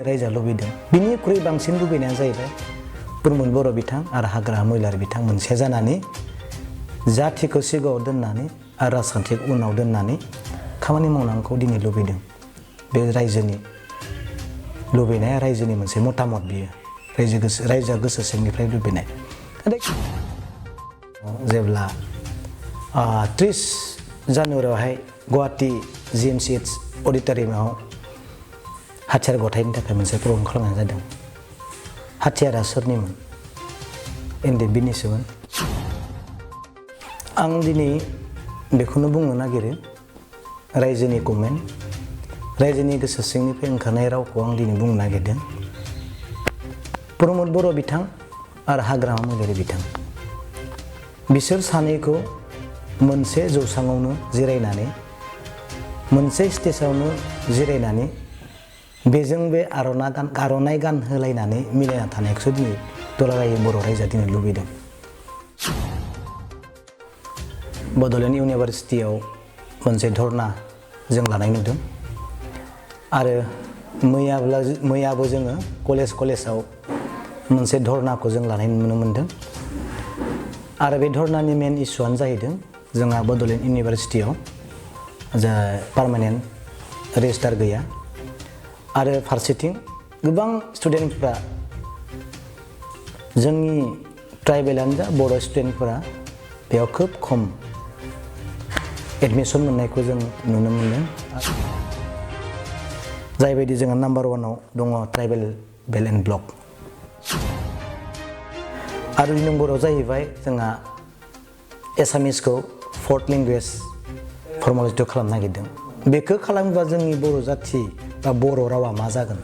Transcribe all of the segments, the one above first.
रायजा लुबैदों बिनिख्रुइ बांसिन लुबैनाया जाहैबाय प्रमद बर' बिथां आरो हाग्रामा महिलारि बिथां मोनसे जानानै जाथिखौ सिगाङाव दोननानै आरो राजखान्थिखौ उनाव दोननानै खामानि मावनांगौखौ दिनै लुबैदों बे रायजोनि लुबैनाया रायजोनि मोनसे मतामत बियो रायजोआ गोसो सिंनिफ्राय लुबैनाय जेब्ला 30 जानुवारियावहाय गुवाहाटी GMCH अडिट'रियामाव हाथियार गथायनि थाखाय मोनसे प्रग्राम खालामनाय जादों हाथियारा सोरनिमोन NDBनिसोमोन आं दिनै बेखौनो बुंनो नागिरो रायजोनि कमेन्ट रायजोनि गोसो सिंनिफ्राय ओंखारनाय रावखौ आं दिनै बुंनो नागिरदों प्रमद बर' बिथां आरो हाग्रामा महिलारि बिथां बिसोर सानैखौ मोनसे जौसाङावनो जिरायनानै मोनसे स्टेजआवनो जिरायनानै बेजों बे आर'नाइ गान होलायनानै मिलायना थानायखौसो दिनै दुलाराय बर' रायजोआ दिनै लुबैदों बड'लेण्ड इउनिभारसिटियाव मोनसे धरना जों लानाय नुदों आरो मैयाबो जोङो कलेजाव मोनसे धरनाखौ जों लानाय नुनो मोनदों आरो बे धरनानि मेन इस्युआनो जाहैदों जोंहा बड'लेण्ड इउनिभारसिटियाव जा पार्मानेन्ट रेजिस्टार गैया आरो फारसेथिं गोबां स्टुडेन्टफ्रा जोंनि ट्राइबेलानो जा बर' स्टुडेन्टफोरा बेयाव खोब खम एडमिसन मोननायखौ जों नुनो मोनदों जायबायदि जोंहा नाम्बार 1आव दङ ट्राइबेल बेल्ट एन्ड ब्लक आरो 2 नम्बराव जाहैबाय जोंहा एसामिसखौ 4th लेंगुवेज फर्मालिटि खालामनो नागिरदों बेखौ खालामोबा जोंनि बर' जाथि बा बर' रावा मा जागोन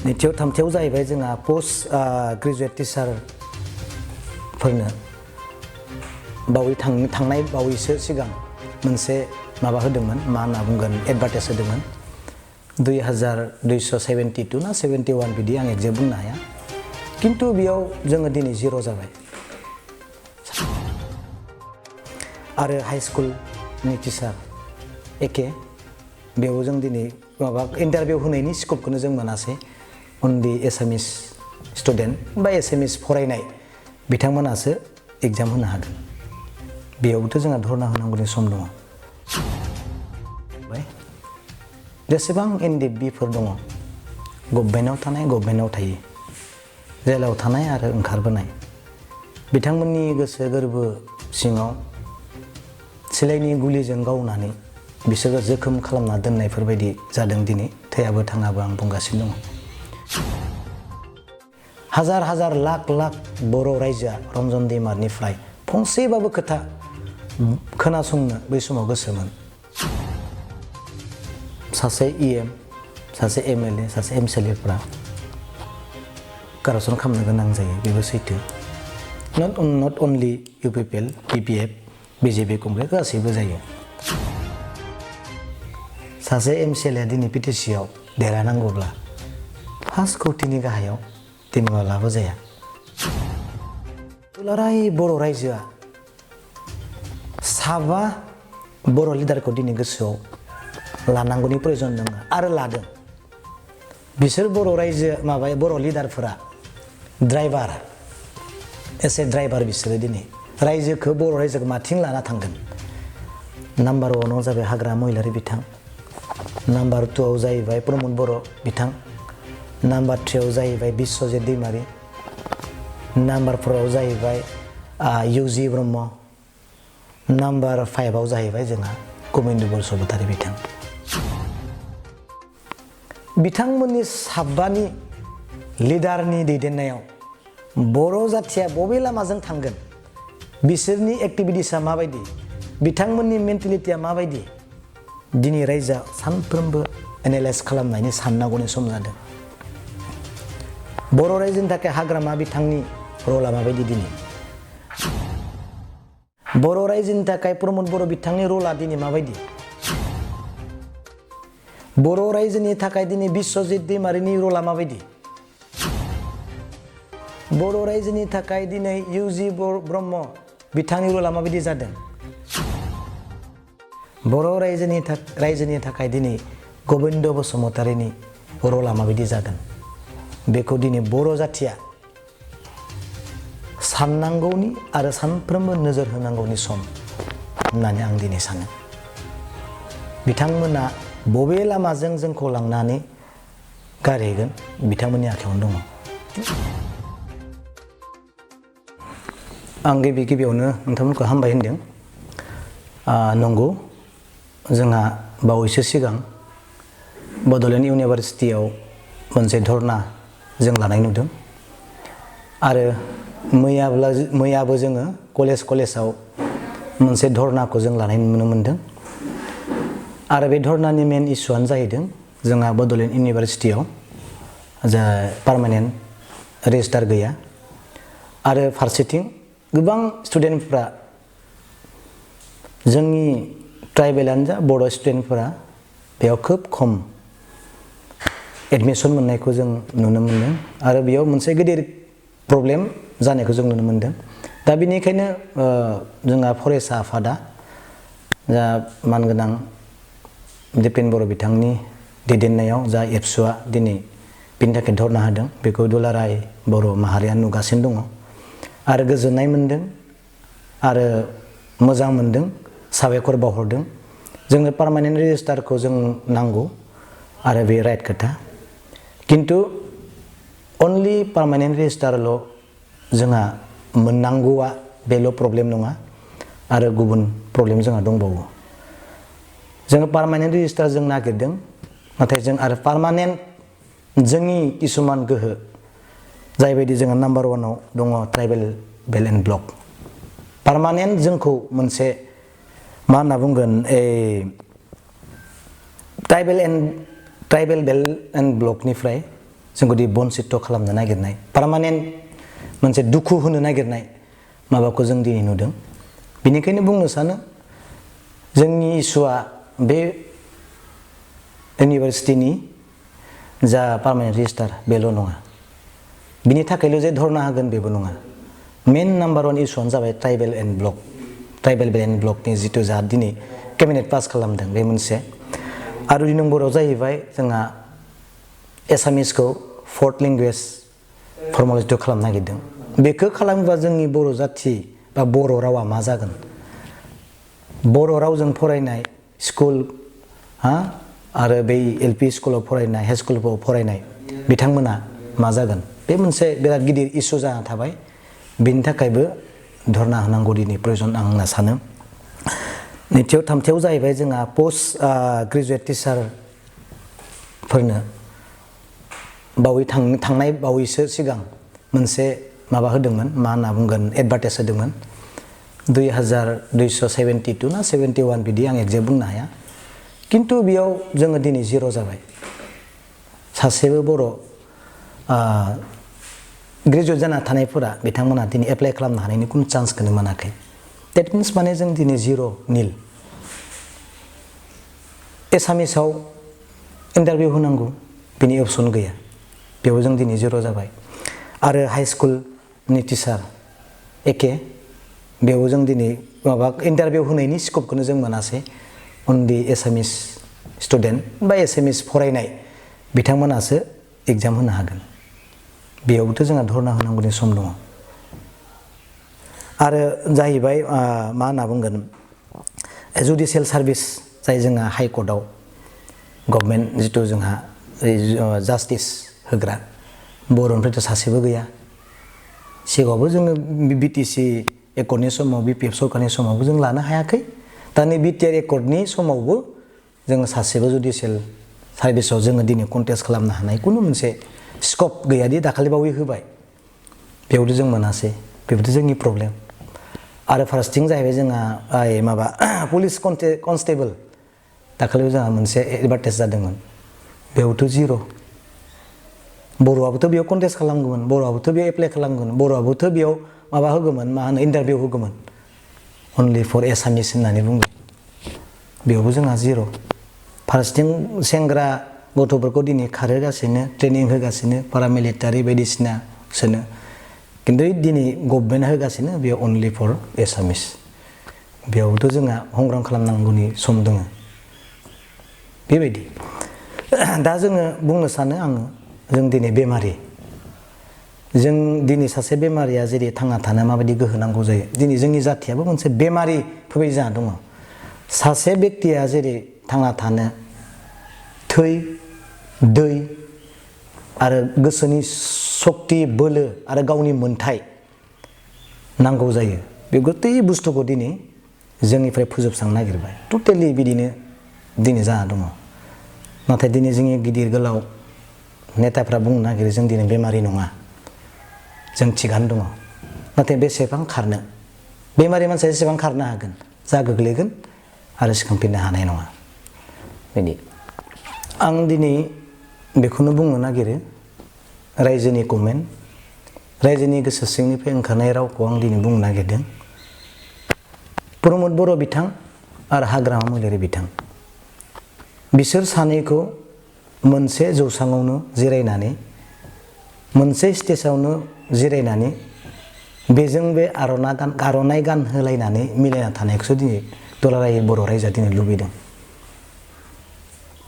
नैथियाव थामथियाव जाहैबाय जोंहा पोस्ट ग्रेजुवेट टिचारफोरनो थांनाय बावैसो सिगां मोनसे माबा होदोंमोन मा होनना बुंगोन एडभार्टाइज होदोंमोन 2272 ना 71 बिदि आं एक्जेक्ट बुंनो हाया किन्तु बेयाव जोङो दिनै 0 जाबाय आरो हाई स्कुलनि टिचार एखे बेयाव जों दिनै माबा इन्टारभिउ होनायनि स्कपखौनो जों मोनासै उन्दै एसामिस स्टुडेन्ट बा एसामिस फरायनाय बिथांमोनासो एग्जाम होनो हागोन बेयावबोथ' जोंहा धरना होनांगौनि सम दङ जेसेबां NDBफोर दङ गभर्नमेन्टआव थानाय गभर्नमेन्टआव थायो जेलाव थानाय आरो ओंखारबोनाय बिथांमोननि गोसो गोरबो सिङाव सिलाइनि गुलिजों गावनानै बिसोरखौ जोखोम खालामना दोननायफोरबायदि जादों दिनै थैयाबो थाङाबो आं बुंगासिनो दङ हाजार लाख बर' रायजोआ रन्जन दैमारिनिफ्राय फंसेबाबो खोथा खोनासंनो बै समाव गोसोमोन सासे EM सासे MLA सासे MCLAफ्रा कारापसन खालामनो गोनां जायो बेबो सैथो not only UPPL PPF BJP Congress गासैबो जायो सासे MCLA दिनै PTCआव देरहानांगौब्ला 5 कौटिनि गाहायाव दिनै माब्लाबो जाया दुलाराय बर' रायजोआ साबा बर' लिडारखौ दिनै गोसोआव लानांगौनि प्रयोजन दङ आरो लादों बिसोर बर' लिडारफोरा ड्राइभार एसे ड्राइभार बिसोरो दिनै रायजोखौ बर' रायजोखौ माथिं लाना थांगोन नाम्बार 1आव जाबाय हाग्रामा महिलारि बिथां नाम्बार 2आव जाहैबाय प्रमद बर' बिथां नाम्बार 3आव जाहैबाय बिश्वजित दैमारि नाम्बार 4आव जाहैबाय UG ब्रह्म नाम्बार 5आव जाहैबाय जोंहा कमेन्द बसुमतारी बिथां बिथांमोननि साबानि लिडारनि दैदेननायाव बर' जाथिया बबे लामाजों थांगोन बिसोरनि एक्टिभिटिसआ माबायदि बिथांमोननि मेन्टेलिटिया माबायदि दिनै रायजोआ सानफ्रोमबो एनालाइज खालामनायनि साननांगौनि सम जादों बर' रायजोनि थाखाय हाग्रामा बिथांनि रला माबायदि दिनै बर' रायजोनि थाखाय प्रमद बर' बिथांनि रला दिनै माबायदि बर' रायजोनि थाखाय दिनै बिश्वजित दैमारिनि रला माबायदि बर' रायजोनि थाखाय दिनै UG ब्रह्म बिथांनि रला माबायदि जादों बर' रायजोनि थाखाय दिनै गबिन्द बसुमतारीनि रला माबायदि जागोन बेखौ दिनै बर' जाथिया साननांगौनि आरो सानफ्रोमबो नोजोर होनांगौनि सम होननानै आं दिनै सानो बिथांमोना बबे लामाजों जोंखौ लांनानै गारहैगोन बिथांमोननि आखायावनो दङ आं गिबियावनो नोंथांमोनखौ हामबाय होनदों नंगौ जोंहा बावैसो सिगां बड'लेण्ड इउनिभारसिटियाव मोनसे धरना जों लानाय नुदों आरो मैयाबो जोङो कलेजाव मोनसे धरनाखौ जों लानाय नुनो मोनदों आरो बे धरनानि मेन इस्युआनो जाहैदों जोंहा बड'लेण्ड इउनिभारसिटियाव जा पार्मानेन्ट रेजिस्टार गैया आरो फारसेथिं गोबां स्टुडेन्टफ्रा जोंनि ट्राइबेलानो जा बर' स्टुडेन्टफोरा बेयाव खोब खम एडमिसन मोननायखौ जों नुनो मोन्दों आरो बेयाव मोनसे गिदिर प्रब्लेम जानायखौ जों नुनो मोन्दों दा बेनिखायनो जोंहा फरायसा आफादा जा मानगोनां दिपेन बर' बिथांनि दैदेननायाव जा एबसुआ दिनै बिनि थाखाय धरना होदों बेखौ दुलाराय बर' माहारिया नुगासिनो दङ आरो गोजोननाय मोन्दों आरो मोजां मोन्दों साबायखर बावहरदों जोंनो पार्मानेन्ट रेजिस्टारखौ जों नांगौ आरो बे राइट खोथा किन्तु अनलि पार्मानेन्ट रेजिस्टारल' जोंहा मोननांगौआ बेल' प्रब्लेम नङा आरो गुबुन प्रब्लेम जोंहा दंबावो जोङो पार्मानेन्ट रेजिस्टार जों नागिरदों नाथाय जों आरो पार्मानेन्ट जोंनि किसुमान गोहो जायबायदि जोंहा नाम्बार 1आव दङ tribal belt and block permanent जोंखौ मोनसे मा होनना बुंगोन ट्राइबेल बेल्ट एन्ड ब्लकनिफ्राय जोंखौ बन्सित खालामनो नागिरनाय पार्मानेन्ट मोनसे दुखु होनो नागिरनाय माबाखौ जों दिनै नुदों बेनिखायनो बुंनो सानो जोंनि इस्युआ बे इउनिभारसिटिनि जा पार्मानेन्ट रेजिस्टार बेल' नङा बिनि थाखायल' जे धरना होगोन बेबो नङा मेन नाम्बार 1 इस्युआनो जाबाय ट्राइबेल बेल्ट एन्ड ब्लकनि जिथु जा दिनै केबिनेट पास खालामदों बे मोनसे आरो 2 नम्बराव जाहैबाय जोंहा एसामिसखौ 4th लेंगुवेज फर्मालिटि खालामनो नागिरदों बेखौ खालामोबा जोंनि बर' जाथि बा बर' रावा मा जागोन बर' रावजों फरायनाय स्कुल आरो बै LP स्कुलाव फरायनाय हाइ स्कुलाव फरायनाय बिथांमोना मा जागोन बे मोनसे बिराद गिदिर इस्यु जाना थाबाय बिनि थाखायबो धरना होनांगौ दिनै प्रयजन आं होनना सानो नैथियाव थामथियाव जाहैबाय जोंहा पोस्ट ग्रेजुवेट टिचारफोरनो थांनाय बावैसो सिगां मोनसे माबा होदोंमोन मा होनना बुंगोन एडभार्टाइज होदोंमोन 2272 ना 71 बिदि आं एक्जेक्ट बुंनो हाया किन्तु बेयाव जोङो दिनै जिर' जाबाय सासेबो बर' ग्रेजुवेट जाना थानायफोरा बिथांमोना दिनै एप्लाइ खालामनो हानायनि खुनु चान्सखौनो मोनाखै देट मिन्स माने जों दिनै जिर' निल एसामिसाव इन्टारभिउ होनांगौ बिनि अपसन गैया बेयाव जों दिनै जिर' जाबाय आरो हाइ स्कुलनि टिचार एखे बेयाव जों दिनै माबा इन्टारभिउ होनायनि स्कपखौनो जों मोनासै अनलि एसामिस स्टुडेन्ट बा एसामिस फरायनाय बिथांमोनासो एग्जाम होनो हागोन बेयावबोथ' जोंहा धरना होनांगौनि सम दङ आरो जाहैबाय मा होनना बुंगोन जुडिसियेल सार्भिस जाय जोंहा हाइकर्टआव गभर्नमेन्ट जिथु जोंहा जास्टिस होग्रा बर'निफ्रायथ' सासेबो गैया सिगाङावबो जोङो BTC एकर्डनि समाव BPF सरकारनि समावबो जों लानो हायाखै दा नै BTR एकर्डनि समावबो जोङो सासेबो जुडिसियेल सार्भिसाव जोङो दिनै कन्टेस्ट खालामनो हानाय खुनु मोनसे स्कप गैयादि दाखालिबावै होबाय बेयावथ' जों मोनासै बेबोथ' जोंनि प्रब्लेम आरो फारसेथिं जाहैबाय जोंहा माबा पुलिस कनस्टेबल दाखालिबो जोंहा मोनसे एडभार्टाइज जादोंमोन बेयावथ' जिर' बर'आबोथ' बेयाव कन्टेस्ट खालामगौमोन बर'आबोथ' बेयाव एप्लाइ खालामगौमोन बर'आबोथ' बेयाव माबा होगौमोन मा होनो इन्टारभिउ होगौमोन अनलि फर एसामिस होननानै बुङो बेयावबो जोंहा जिर' फारसेथिं सेंग्रा गथ'फोरखौ दिनै खारहोगासिनो ट्रेनिं होगासिनो पारामिलिटारि बायदिसिना सोनो खिन्थु दिनै गभर्नमेन्टआ होगासिनो बेयाव अनलि फर एसामिस बेयावथ' जोंहा हंग्राम खालामनांगौनि सम दङ बेबायदि दा जोङो बुंनो सानो आङो जों दिनै बेमारि जों दिनै सासे बेमारिया जेरै थांना थानो माबायदि गोहो नांगौ जायो दिनै जोंनि जाथियाबो मोनसे बेमारि बेबायदि जाना दङ सासे बेक्तिया जेरै थांना थानो थै दै आरो गोसोनि सक्ति बोलो आरो गावनि मोन्थाय नांगौ जायो बे गतै बुस्थुखौ दिनै जोंनिफ्राय फोजोबस्रांनो नागिरबाय टटेलि बिदिनो दिनै जाना दङ नाथाय दिनै जोंनि गिदिर गोलाव नेताफ्रा बुंनो नागिरो जों दिनै बेमारि नङा जों थिगानो दङ नाथाय बेसेबां खारनो बेमारि मानसिया जेसेबां खारनो हागोन जा गोग्लैगोन आरो सिखांफिननो हानाय नङा बिदि आं दिनै बेखौनो बुंनो नागिरो रायजोनि कमेन्ट रायजोनि गोसो सिंनिफ्राय ओंखारनाय रावखौ आं दिनै बुंनो नागिरदों प्रमद बर' बिथां आरो हाग्रामा महिलारि बिथां बिसोर सानैखौ मोनसे जौसाङावनो जिरायनानै मोनसे स्टेजावनो जिरायनानै बेजों बे आर'नाइ गान होलायनानै मिलायना थानायखौसो दिनै दुलाराय बर' रायजोआ दिनै लुबैदों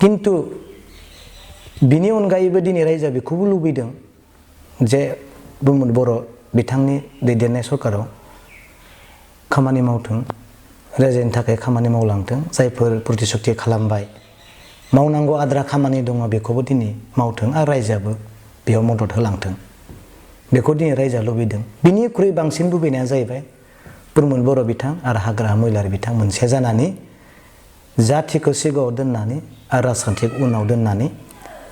किन्तु बिनि अनगायैबो दिनै रायजोआ बेखौबो लुबैदों जे प्रमद बर' बिथांनि दैदेननाय सरकाराव खामानि मावथों रायजोनि थाखाय खामानि मावलांथों जायफोर प्रतिश्रुति खालामबाय मावनांगौ आद्रा खामानि दङ बेखौबो दिनै मावथों आरो रायजोआबो बेयाव मदद होलांथों बेखौ दिनै रायजोआ लुबैदों बिनिख्रुइ बांसिन लुबैनाया जाहैबाय प्रमद बर' बिथां आरो हाग्रामा महिलारि बिथां मोनसे जानानै जाथिखौ सिगाङाव दोननानै आरो राजखान्थिखौ उनाव दोननानै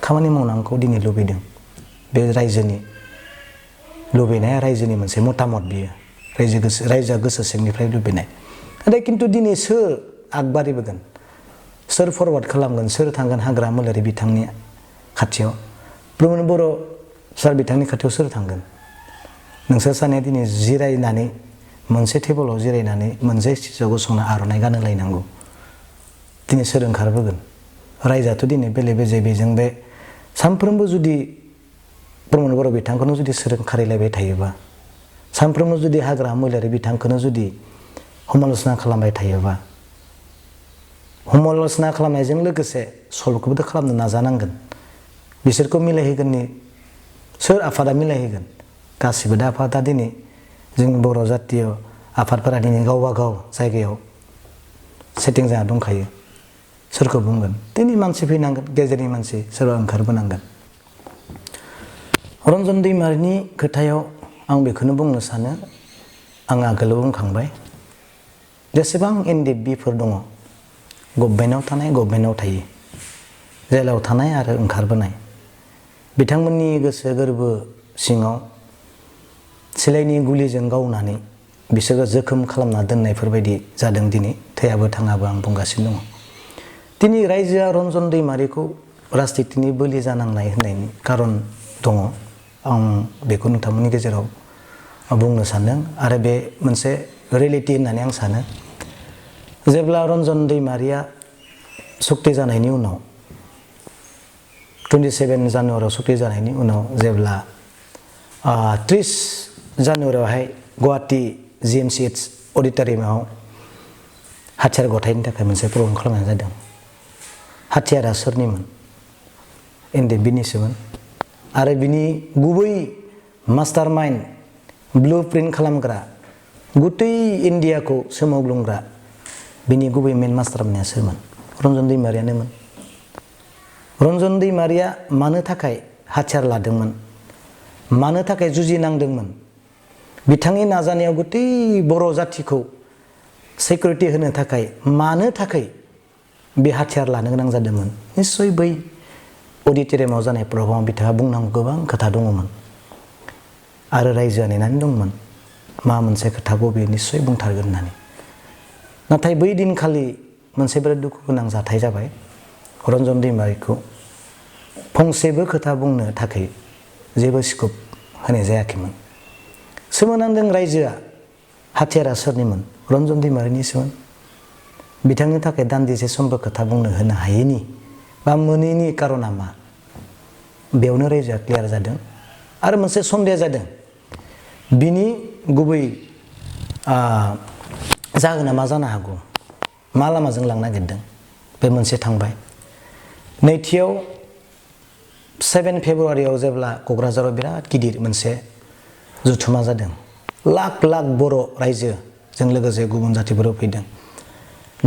खामानि मावनांगौखौ दिनै लुबैदों बे रायजोनि लुबैनाया रायजोनि मोनसे मतामत बियो रायजोआ गोसो सिंनिफ्राय लुबैनाय नाथाय किन्तु दिनै सोर आगबारिबोगोन सोर फरवार्ड खालामगोन सोर थांगोन हाग्रामा महिलारि बिथांनि खाथियाव प्रमद बर' सार बिथांनि खाथियाव सोर थांगोन नोंसोर सानैया दिनै जिरायनानै मोनसे टेबोलाव जिरायनानै मोनसे स्टेजाव गसंना आर'नाइ गानहोलायनांगौ दिनै सोर ओंखारबोगोन रायजोआथ' दिनै बेले बेजे बेजों बे सानफ्रोमबो जुदि प्रमद बर' बिथांखौनो जुदि सोर ओंखारलायबाय थायोबा सानफ्रोमबो जुदि हाग्रामा महिलारि बिथांखौनो जुदि समाल'सना खालामबाय थायोबा समाल'सना खालामनायजों लोगोसे सल'खौबोथ' खालामनो नाजानांगोन बिसोरखौ मिलायहोगोननि सोर आफादा मिलायहोगोन गासिबो दा आफादा दिनै जोंनि बर' जातीय आफादफोरा दिनै गावबा गाव जायगायाव सेटिं जाना दंखायो सोरखौ बुंगोन दिनै मानसि फैनांगोन गेजेरनि मानसि सोरबा ओंखारबोनांगोन रन्जन दैमारिनि खोथायाव आं बेखौनो बुंनो सानो आं आगोलाव बुंखांबाय जेसेबां एनडिएफबिफोर दङ गभर्नमेन्टआव थानाय गभर्नमेन्टआव थायो जेलाव थानाय आरो ओंखारबोनाय बिथांमोननि गोसो गोरबो सिङाव सिलाइनि गुलिजों गावनानै बिसोरखौ जोखोम खालामना दोननायफोरबायदि जादों दिनै थैयाबो थाङाबो आं बुंगासिनो दङ दिनै रायजोआ रन्जन दैमारिखौ राजनितिनि बोलि जानांनाय होननायनि खारन दङ आं बेखौ नोंथांमोननि गेजेराव बुंनो सानदों आरो बे मोनसे रियेलिटि होननानै आं सानो जेब्ला रन्जन दैमारिया सक्ति जानायनि उनाव 27 जानुवारियाव सक्ति जानायनि उनाव जेब्ला 30 जानुवारियावहाय गुवाहाटि GMCH अडिट'रियामाव हाथियार गथायनो थाखाय मोनसे प्रग्राम खालामनाय जादों हाथियारा सोरनिमोन एनडिएफबिनिसोमोन आरो बिनि गुबै मास्टार माइन्ड ब्लु प्रिन्ट खालामग्रा गुतै इन्डियाखौ सोमावग्लुंग्रा बिनि गुबै मेन मास्टारमाइन्डआ सोरमोन रन्जन दैमारियानोमोन रन्जन दैमारिया मानो थाखाय हाथियार लादोंमोन मानो थाखाय जुजिनांदोंमोन बिथांनि नाजानायाव गुतै बर' जाथिखौ सिकिउरिटि होनो थाखाय मानो थाखाय बे हाथियार लानो गोनां जादोंमोन निस्सय बै अडिट'रियामाव जानाय प्रग्रामाव बिथाङा बुंनांगौ गोबां खोथा दङमोन आरो रायजोआ नेनानै दंमोन मा मोनसे खोथाखौ बे निस्सय बुंथारगोन होननानै नाथाय बै दिनखालि मोनसे बिराद दुखु गोनां जाथाय जाबाय रन्जन दैमारिखौ फंसेबो खोथा बुंनो थाखाय जेबो स्कप होनाय जायाखैमोन सोमोनांदों रायजोआ हाथियारा सोरनिमोन रन्जन दैमारिनिसोमोन बिथांनि थाखाय दान्दिसे समबो खोथा बुंनो होनो हायैनि बा मोनैनि कारना मा बेयावनो रायजोआ क्लियार जादों आरो मोनसे सन्देह जादों बिनि गुबै जाहोना मा जानो हागौ मा लामाजों लांनो नागिरदों बे मोनसे थांबाय नैथियाव 7 फेब्रुवारियाव जेब्ला क'क्राझाराव बिराद गिदिर मोनसे जुथुमा जादों लाख लाख बर' रायजोजों लोगोसे गुबुन जातिफोरबो फैदों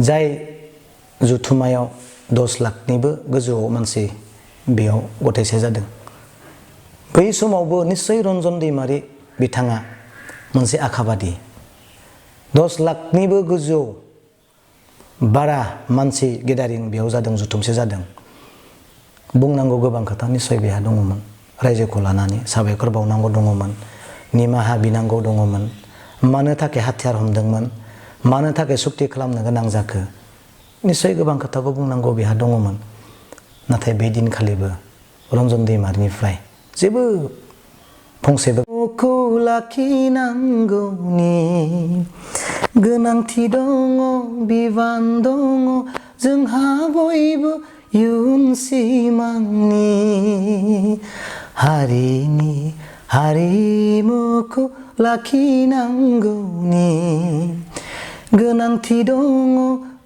जाय जुथुमायाव 10 लाखनिबो गोजौआव मानसि बेयाव गथायसे जादों बै समावबो निश्चय रन्जन दैमारि बिथाङा मोनसे आखाबादि 10 लाखनिबो गोजौआव बारा मानसि गेदारिं बेयाव जादों जुथुमसे जादों बुंनांगौ गोबां खोथा निश्चय बेहा दङमोन रायजोखौ लानानै साबायखर बावनांगौ दङमोन निमाहा बिनांगौ दङमोन मानो थाखाय हाथियार हमदोंमोन मानो थाखाय सुक्ति खालामनो गोनां जाखो निश्चय गोबां खोथाखौ बुंनांगौ बेहा दङमोन नाथाय बे दिनखालिबो रन्जन दैमारिनिफ्राय जेबो फंसेबो खौ लाखिनांगौनि गोनांथि दङ बिबान दङ जोंहा बयबो इयुन सिमांनि हारिनि हारिमुखौ लाखिनांगौनि गोनांथि दङ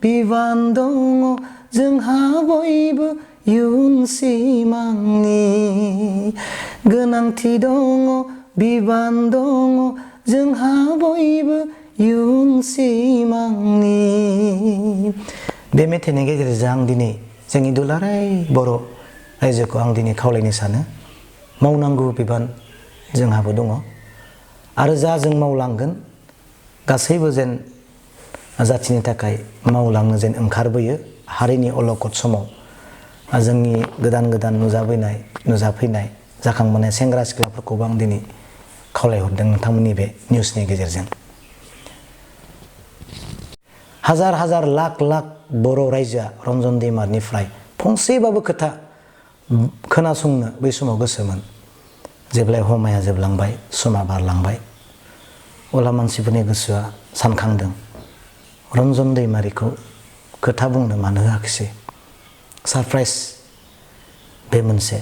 बिबान दङ जोंहा बयबो इयुन सिमांनि गोनांथि दङ बिबान दङ जोंहा बयबो इयुन सिमांनि बे मेथाइनि गेजेरजों आं दिनै जोंनि दुलाराय बर' रायजोखौ आं दिनै खावलायनो सानो मावनांगौ बिबान जोंहाबो दङ आरो जा जों मावलांगोन गासैबो जेन जाथिनि थाखाय मावलांनो जेन ओंखारबोयो हारिनि अलखद समाव जोंनि गोदान गोदान नुजाफैनाय जाखांबोनाय सेंग्रा सिख्लाफोरखौबो आं दिनै खावलायहरदों नोंथांमोननि बे निउसनि गेजेरजों हाजार हाजार लाख लाख बर' रायजोआ रन्जन दैमारिनिफ्राय फंसेबाबो खोथा खोनासंनो बै समाव गोसोमोन जेब्ला हमाया जोबलांबाय समा बारलांबाय अब्ला मानसिफोरनि गोसोआ सानखांदों रन्जन दैमारिखौ खोथा बुंनो मानो होआखिसै सारप्राइज बे मोनसे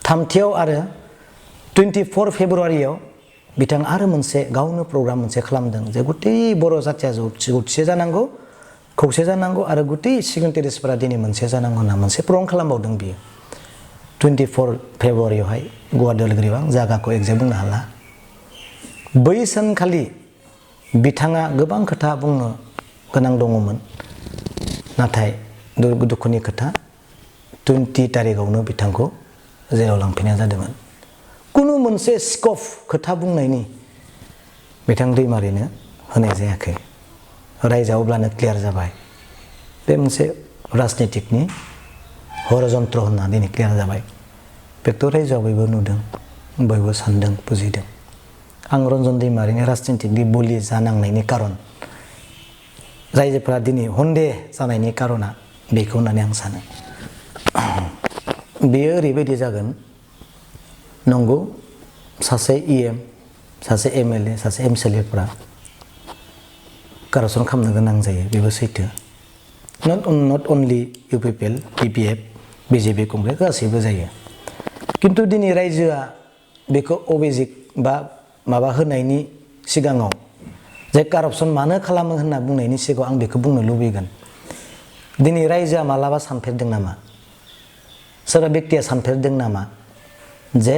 थामथियाव आरो 24 फेब्रुवारियाव बिथाङा आरो मोनसे गावनो प्रग्राम मोनसे खालामदों जे गुतै बर' जाथिया जौसे जानांगौ खौसे जानांगौ आरो गुतै सिगनेटारिसफोरा दिनै मोनसे जानांगौ होनना मोनसे प्रग्राम खालामबावदों बियो 24 फेब्रुवारियावहाय गुवाहाटी उदालगुरियाव आं जायगाखौ एक्जेक्ट बुंनो हाला बै सानखालि बिथाङा गोबां खोथा बुंनो गोनां दङमोन नाथाय दुखुनि खोथा 20 तारिखआवनो बिथांखौ जेराव लांफिननाय जादोंमोन कुनु मोनसे स्कप खोथा बुंनायनि बिथां दैमारिनो होनाय जायाखै रायजोआ अब्लानो क्लियार जाबाय बे मोनसे राजनितिकनि हरजन्त्र होनना दिनै क्लियार जाबाय बेखौ रायजोआ बयबो नुदों बयबो सानदों बुजिदों आं रन्जन दैमारिनि राजनितिकनि बलि जानांनायनि कारन रायजोफोरा दिनै हन्दे जानायनि कारना बेखौ होननानै आं सानो बेयो ओरैबायदि जागोन नंगौ सासे EM सासे MLA सासे MCLAफोरा कारापसन खालामनो गोनां जायो बेबो सैथो not only UPPL PPF BJP Congress गासैबो जायो किन्तु दिनै रायजोआ बेखौ अभिजिक बा माबा होनायनि सिगाङाव जे कारापसन मानो खालामो होनना बुंनायनि सिगाङाव आं बेखौ बुंनो लुबैगोन दिनै रायजोआ मालाबा सानफेरदों नामा सोरबा बेक्तिया सानफेरदों नामा जे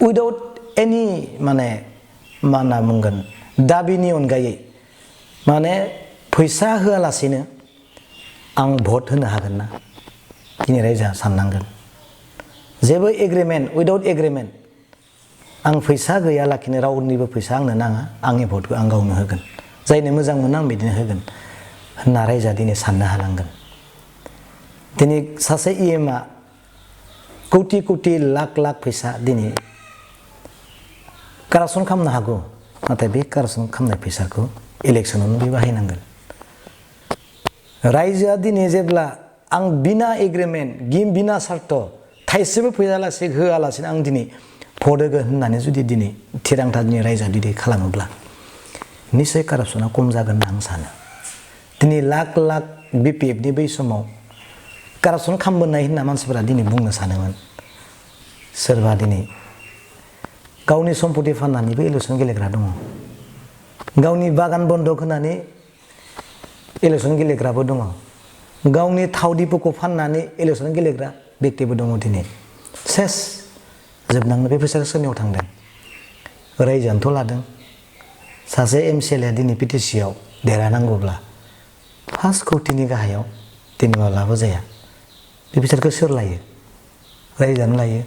उइदाउट एनि माने मा होनना बुंगोन दाबिनि अनगायै माने फैसा होआलासेनो आं भट होनो हागोन ना दिनै रायजोआ साननांगोन जेबो एग्रिमेन्ट उइदाउट एग्रिमेन्ट आं फैसा गैयालाखिनो रावनिबो फैसा आंनो नाङा आंनि भटखौ आं गावनो होगोन जायनो मोजां मोनो आं बिदिनो होगोन होनना रायजोआ दिनै साननो हानांगोन दिनै सासे EMआ कौटि कौटि लाख लाख फैसा दिनै कारापसन खालामनो हागौ नाथाय बे कारापसन खालामनाय फैसाखौ इलेक्सनावनो बे बाहायनांगोन रायजोआ दिनै जेब्ला आं बिना एग्रिमेन्ट बिना सार्त थाइसेबो फैसालासे होआलासेनो आं दिनै भट होगोन होननानै जुदि दिनै थिरांथा दिनै रायजोआ जुदि खालामोब्ला निश्चय कारापसना खम जागोन होनना आं सानो दिनै लाख लाख BPFनि बै समाव कारापसन खालामबोनाय होनना मानसिफोरा दिनै बुंनो सानोमोन सोरबा दिनै गावनि सम्पति फाननानैबो इलेक्सन गेलेग्रा दङ गावनि बागान बन्दक होनानै इलेक्सन गेलेग्राबो दङ गावनि थाव दिपुखौ फाननानै इलेक्सन गेलेग्रा बेक्तिबो दङ दिनै सेस जोबनांनो बे फैसाखौ सोरनियाव थांदों रायजोआनोथ' लादों सासे MCLA दिनै PTC आव देरहानांगौब्ला 5 कौटिनि गाहायाव दिनै माब्लाबा जाया बे फैसाखौ सोर लायो रायजोआनो लायो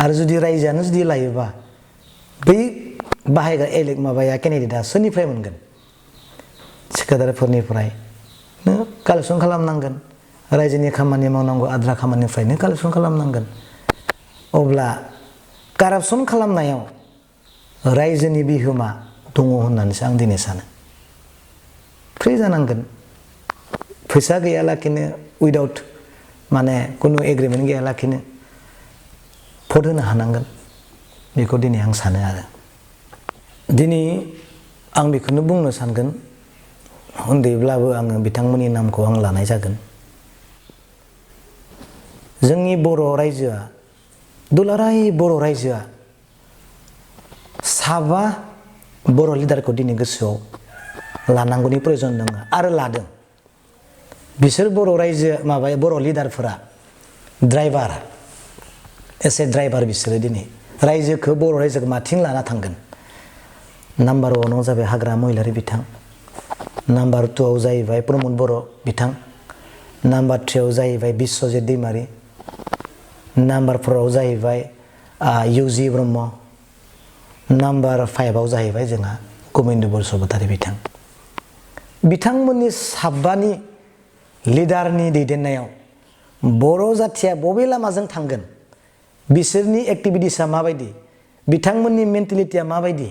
आरो जुदि रायजोआनो जुदि लायोबा बै बाहायग्रा माबाया केन्डिडेटआ सोरनिफ्राय मोनगोन थिकादारफोरनिफ्राय नों कालेक्सन खालामनांगोन रायजोनि खामानि मावनांगौ आद्रा खामानिनिफ्रायनो कालेक्सन खालामनांगोन अब्ला कारापसन खालामनायाव रायजोनि बिहोमा दङ होननानैसो आं दिनै सानो फ्रि जानांगोन फैसा गैयालाखिनो उइदाउट माने कुनु एग्रिमेन्ट गैयालाखिनो भट होनो हानांगोन बेखौ दिनै आं सानो आरो दिनै आं बेखौनो बुंनो सानगोन उन्दैब्लाबो आङो बिथांमोननि नामखौ आं लानाय जागोन जोंनि बर' रायजोआ दुलाराय बर' रायजोआ साबा बर' लिडारखौ दिनै गोसोआव लानांगौनि प्रयजन दङ आरो लादों बिसोर बर' रायजो बर' लिडारफोरा ड्राइभार एसे ड्राइभार बिसोरो दिनै रायजोखौ बर' रायजोखौ माथिं लाना थांगोन नाम्बार 1 आव जाबाय हाग्रा महिलारि बिथां नाम्बार 2 आव जाहैबाय प्रमद बर' बिथां नाम्बार 3 आव जाहैबाय बिश्वजित दैमारि नाम्बार 4 आव जाहैबाय UG ब्रह्म नाम्बार 5 आव जाहैबाय जोंहा गबिन्द बसुमतारी बिथां बिथांमोननि साबानि लिडारनि दैदेननायाव बर' जाथिया बबे लामाजों थांगोन बिसोरनि एक्टिभिटिसआ माबायदि बिथांमोननि मेन्टेलिटिया माबायदि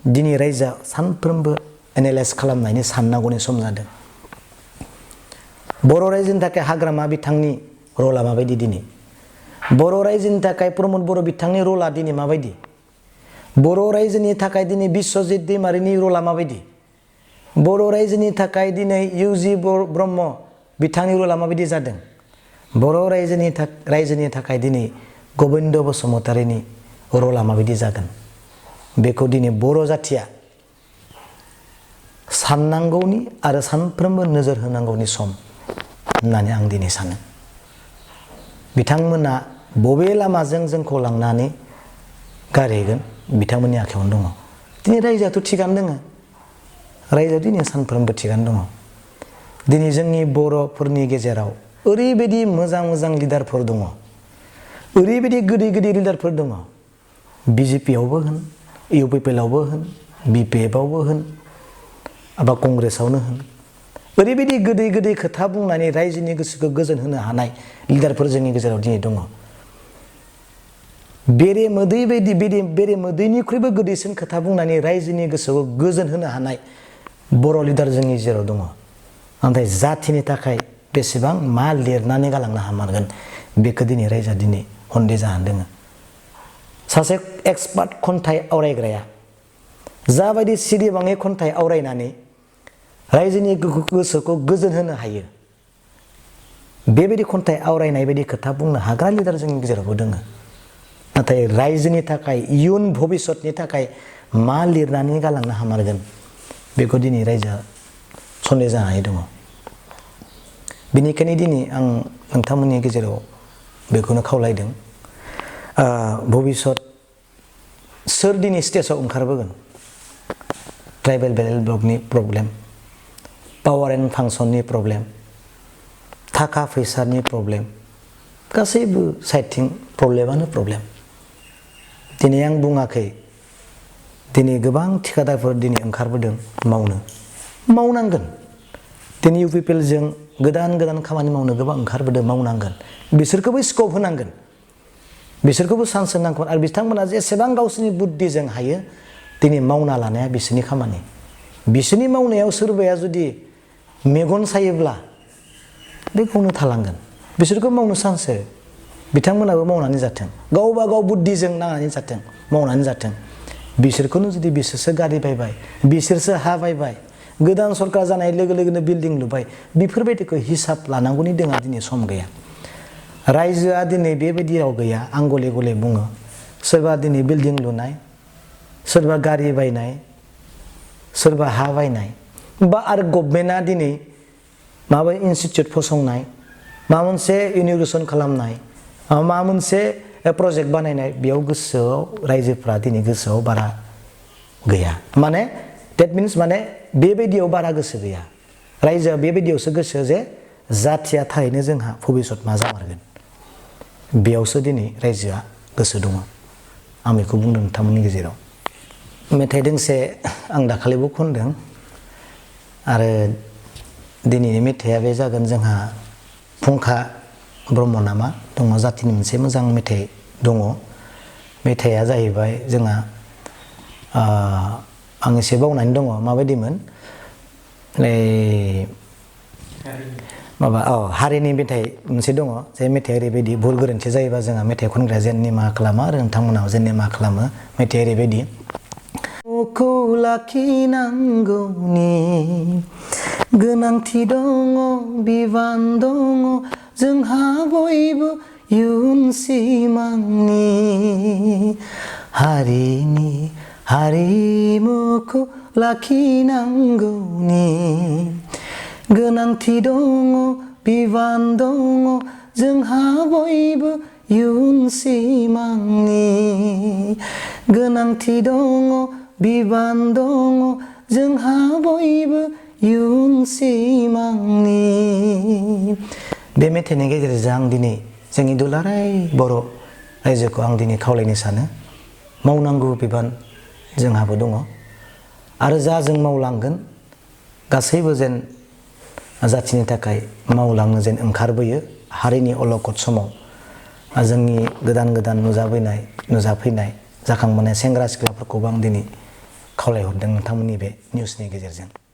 दिनै रायजोआ सानफ्रोमबो एनालाइज खालामनायनि साननांगौनि सम जादों बर' रायजोनि थाखाय हाग्रामा बिथांनि रला माबायदि दिनै बर' रायजोनि थाखाय प्रमद बर' बिथांनि रला दिनै माबायदि बर' रायजोनि थाखाय दिनै बिश्वजित दैमारिनि रला माबायदि बर' रायजोनि थाखाय दिनै UG ब्रह्म बिथांनि रला माबायदि जादों बर' रायजोनि थाखाय दिनै गबिन्द बसुमतारीनि रला माबायदि जागोन बेखौ दिनै बर' जाथिया साननांगौनि आरो सानफ्रोमबो नोजोर होनांगौनि सम होननानै आं दिनै सानो बिथांमोना बबे लामाजों जोंखौ लांनानै गारहैगोन बिथांमोननि आखायावनो दङ दिनै रायजोआथ' थिगानो दङ रायजोआ दिनै सानफ्रोमबो थिगानो दङ दिनै जोंनि बर'फोरनि गेजेराव ओरैबायदि मोजां मोजां लिडारफोर दङ ओरैबायदि गोदै गोदै लिडारफोर दङ BJP आवबो होन UPPL आवबो होन BPF आवबो होन एबा कंग्रेसावनो होन ओरैबायदि गोदै गोदै खोथा बुंनानै रायजोनि गोसोखौ गोजोन होनो हानाय लिडारफोर जोंनि गेजेराव दिनै दङ बेरे मोदै बायदि बेरे मोदैनिख्रुइबो गोदैसिन खोथा बुंनानै रायजोनि गोसोखौ गोजोन होनो हानाय बर' लिडार जोंनि गेजेराव दङ नाथाय जाथिनि थाखाय बेसेबां मा लिरनानै गालांनो हामारगोन बेखौ दिनै रायजोआ दिनै हन्दै जानानै दङ सासे एक्सपार्ट खन्थाइ आवरायग्राया जाबायदि सिरिबाङै खन्थाइ आवरायनानै रायजोनि गोसोखौ गोजोन होनो हायो बेबायदि खन्थाइ आवरायनाय बायदि खोथा बुंनो हाग्रा लिडार जोंनि गेजेरावबो दङ नाथाय रायजोनि थाखाय इयुन भबिष्यतनि थाखाय मा लिरनानै गालांनो हामारगोन बेखौ दिनै रायजोआ सन्देह जानानै दङ बेनिखायनो दिनै आं नोंथांमोननि गेजेराव बेखौनो खावलायदों भबिष्यत सोर दिनै स्टेजआव ओंखारबोगोन ट्राइबेल बेलेट ब्लकनि प्रब्लेम पावार एन्ड फांसननि प्रब्लेम थाखा फैसानि प्रब्लेम गासैबो साइडथिं प्रब्लेमानो प्रब्लेम दिनै आं बुङाखै दिनै गोबां थिखादारफोर दिनै ओंखारबोदों मावनांगोन दिनै UPPL जों गोदान गोदान खामानि मावनो गोबां ओंखारबोदों मावनांगोन बिसोरखौबो स्कप होनांगोन बिसोरखौबो चान्स होनांगोन आरो बिथांमोना जेसेबां गावसोरनि बुद्धिजों हायो दिनै मावना लानाया बिसोरनि खामानि बिसोरनि मावनायाव सोरबाया जुदि मेगन सायोब्ला बे गावनो थालांगोन बिसोरखौ मावनो चान्स हो बिथांमोनाबो मावनानै जाथों गावबा गाव बुद्धिजों नांनानै जाथों मावनानै जाथों बिसोरखौनो जुदि बिसोरसो गारि बायबाय बिसोरसो हा बायबाय गोदान सरकार जानाय लोगो लोगोनो बिल्डिं लुबाय बेफोरबायदिखौ हिसाब लानांगौनि जोंहा दिनै सम गैया रायजोआ दिनै बेबायदियाव गैया आं गले गले बुङो सोरबा दिनै बिल्डिं लुनाय सोरबा गारि बायनाय सोरबा हा बायनाय बा आरो गभर्नमेन्टआ दिनै माबा इनस्टिट्युट फसंनाय माबा मोनसे इन'ग्रेसन खालामनाय माबा मोनसे प्रजेक्ट बानायनाय बेयाव गोसोआव रायजोफ्रा दिनै गोसोआव बारा गैया माने डेट मिन्स माने बेबायदियाव बारा गोसो गैया रायजोआ बेबायदियावसो गोसो जे जाथिया थारैनो जोंहा भबिष्यत मा जामारगोन बेयावसो दिनै रायजोआ गोसो दङ आं बेखौ बुंदों नोंथांमोननि गेजेराव मेथाइ दोंसे आं दाखालिबो खनदों आरो दिनैनि मेथाइआ बे जागोन जोंहा फुंखा ब्रह्म नामा दङ जातिनि मोनसे मोजां मेथाइ दङ मेथाइआ जाहैबाय जोंहा आं एसे बावनानै दङ माबायदिमोन माबा हारिनि मेथाइ मोनसे दङ जाय मेथाइआ ओरैबायदि भुल गोरोन्थि जायोबा जोंहा मेथाइ खनग्राया जेन निमाहा खालामो आरो नोंथांमोनाव जेन निमाहा खालामो मेथाइआ ओरैबायदि खौ लाखिनांगौनि गोनांथि दङ बिबान दङ जोंहा बयबो इयुन सिमांनि हारिनि हारिमुखौ लाखिनांगौनि गोनांथि दङ बिबान दङ जोंहा बयबो इयुन सिमांनि गोनांथि दङ बिबान दङ जोंहा बयबो इयुन सिमांनि बे मेथाइनि गेजेरजों आं दिनै जोंनि दुलाराय बर' रायजोखौ आं दिनै खावलायनो सानो मावनांगौ बिबान जोंहाबो दङ आरो जा जों मावलांगोन गासैबो जेन जाथिनि थाखाय मावलांनो जेन ओंखारबोयो हारिनि अलखद समाव जोंनि गोदान गोदान नुजाफैनाय जाखांबोनाय सेंग्रा सिख्लाफोरखौबो आं दिनै खावलायहरदों नोंथांमोननि बे निउसनि गेजेरजों